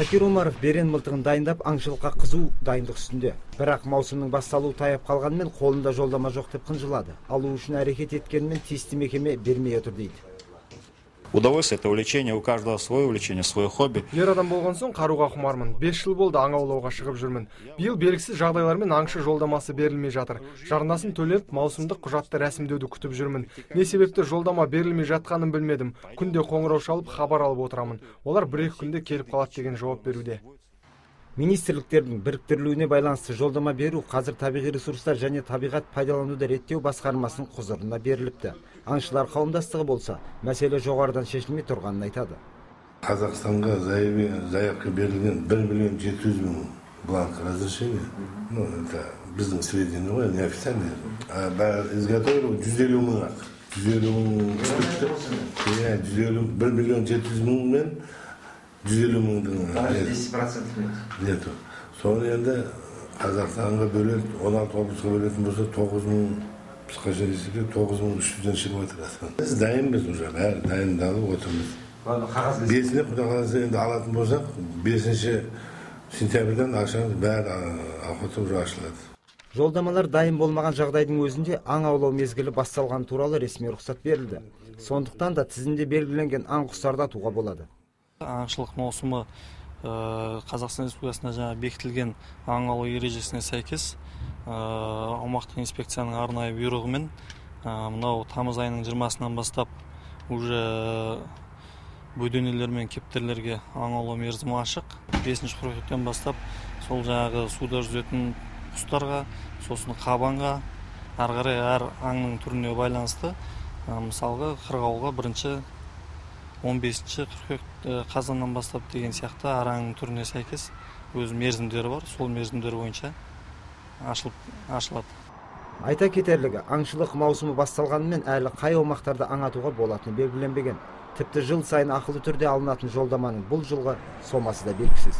Шакир Омаров берен мылтығын дайындап, аңшылыққа қызу дайындық үстінде. Бірақ маусымның басталуы таяп қалғанымен, қолында жолдама жоқ деп қынжылады. Алу үшін әрекет еткенімен, тиісті мекеме бермей отыр дейді. Удовольствие — это увлечение, у каждого свое увлечение, свое хобби. Ер адам болған соң, қаруға құмармын. 5 жыл болды аң аулауға шығып жүрмін. Биыл белгісіз жағдайлармен аңшы жолдамасы берілмей жатыр. Жарнасын төлеп, маусымдық құжатты рәсімдеуді күтіп жүрмін. Не себепті жолдама берілмей жатқанын білмедім. Күнде қоңырау шалып, хабар алып отырамын. Олар 1-2 күнде келіп қалады деген жауап беруде. Министрліктердің біріктірілуіне байланысты жолдама беру қазір Табиғи ресурстар және табиғат пайдалануды реттеу басқармасының құзырына беріліпті. Аңшылар қауымдастығы болса, мәселе жоғарыдан шешілмей тұрғанын айтады. Қазақстанға заявка берілген 1 миллион 700 мың бланк разрешения. Ну, это біздің сведения ғой, неофициальный. А изготовили 150 мың ақ. 150 мың штук. Иә, 150, 1 миллион 700 мың мен 150 мыңдың. Даже 10% нет. Нету. Соны енді Қазақстанға бөледі, 16 облысқа бөлетін болса, 9 мың, қысқаша есептеп, 9300-ден шығып жатыр. Біз дайынбыз уже, бәрі дайындалып отырмыз. Қағаз. 5-іне, құдай қаласа, енді алатын болсақ, 5 сентябрьден ашамыз, бәрі охота уже ашылады. Жолдамалар дайын болмаған жағдайдың өзінде аң аулау мезгілі басталғаны туралы ресми рұқсат берілді. Сондықтан да тізімде белгіленген аң құстарды атуға болады. Аңшылық маусымы Қазақстан Республикасында жаңа бекітілген аң аулау ережесіне сәйкес, аумақтық инспекцияның арнайы бұйрығымен мынау тамыз айының 20-сынан бастап уже бөденелер мен кептерлерге аң аулау мерзімі ашық. 5 қыркүйектен бастап сол жаңағы суда жүзетін құстарға, сосын қабанға, ары қарай әр аңның түріне байланысты, мысалға, қырғауылға бірінші 15 қыркүйек, қазаннан бастап деген сияқты, әр аңның түріне сәйкес өз мерзімдері бар, сол мерзімдер бойынша ашылып ашылады. Айта кетерлігі, аңшылық маусымы басталғанымен, әлі қай аумақтарда аң атуға болатыны белгіленбеген. Тіпті жыл сайын ақылы түрде алынатын жолдаманың бұл жылғы сомасы да белгісіз.